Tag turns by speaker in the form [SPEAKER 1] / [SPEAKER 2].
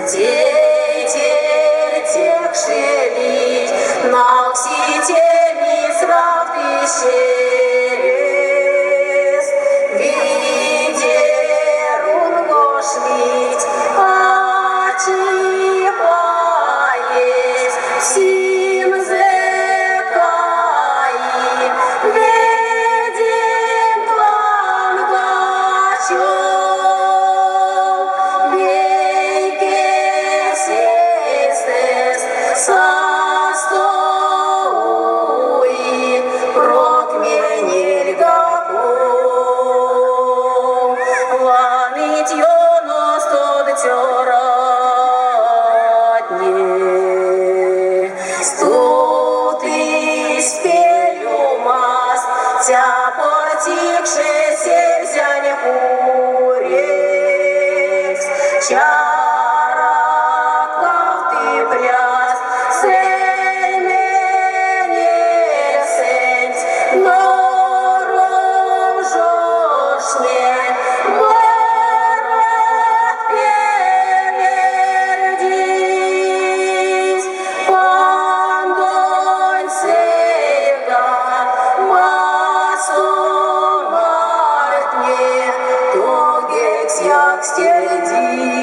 [SPEAKER 1] Тейтерь текшелить, налксить сравтызь черест. Виде рунго шлить, а чипаесь псинзэ каи, веденть ланга чов. Вейкесь эйстэст састо уи, прок менельга ков. Ваныть ёност од цёратне, стувтызь пелюмаст, цяпор тикшесь эрзянь пурекс. Чаракавты пряст сэнь менельсэнть норовжорчтне, морот кевердить. Пандонь сэрьга мастумартне толгекс якстердить.